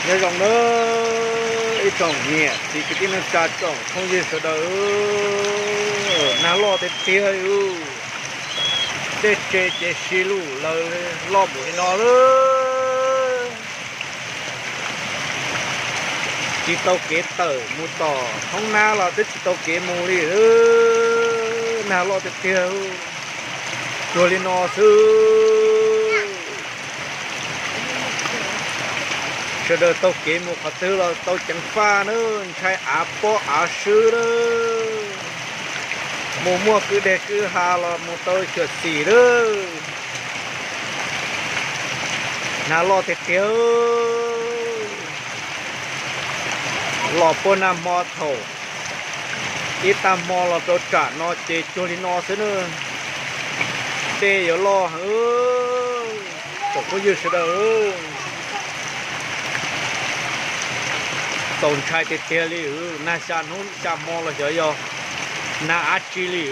Nyob zoo nawb ib tsoom niam txiv kwv tij neej tsa tsoom phooj ywg sawv daws, nag loj tiag tiag li. Dej tse ces si lug lawv loj npaum li no lawm. Tsis tau kev tawm mus tom hoob nab los twb tsis tau kev mus li. Nag loj tiag tiag, cuag li no xwb. Sawv daws taug kev mus qhov twg los tau ceev faj nawb, ntshai av pob av swb lawm. Mus muaj kwj deg kwj ha los mus tau xyuam xim lawm. Nag loj tiag tiag, los puag nag hmo thaum ib tag hmo los rau tsam no ces cuag li no xwb na. Dej yuav loj heev, tsoom phooj ywg sawv daws. Txaus ntshai tiag tiag li, nag xya hnub xya hmo los xyov yog nag dab tsi li.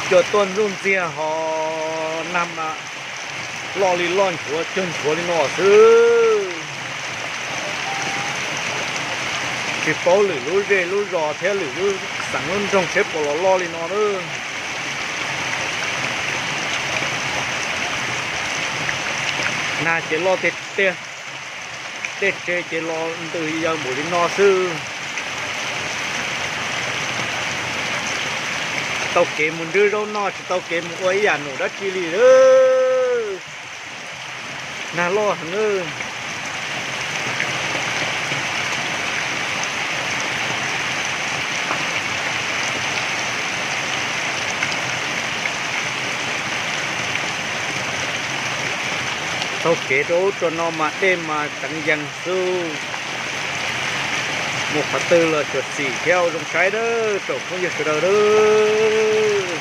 Cua tuaj ntxuj ntxiag ho nag mas loj li loj nchuav cuag nchuav li no xwb. Tsis paub lwm lub zej lub zos thiab lwm lub xeev lub nroog seb puas los loj li no lawm. Nag ces loj tiag tiag, dej tse ces los ntws yaws npaum li no xwb. Tau kev mus nrhiav zaub noj, tsis tau kev mus ua ib yam num dab tsi li lawm. Nag loj heev. Taug kev rau ub rau no mas dej mas teev yees xwb. Mus qhov twg los xyuam xim thiab ua zoo saib nawb tsoom phooj ywg sawv daws.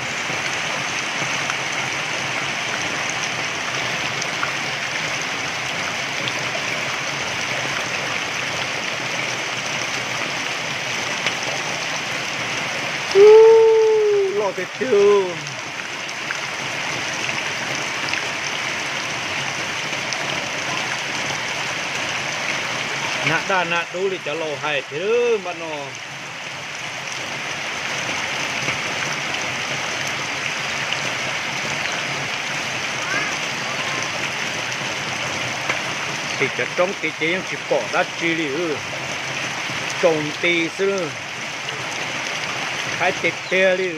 Loj tiag tiag. Nag daj nag dub li cov laus hais thiab npaj no. Tim cov roob tid ces yeej tsis pom dab tsi li, tsaus nti xwb, haib tiag tiag li.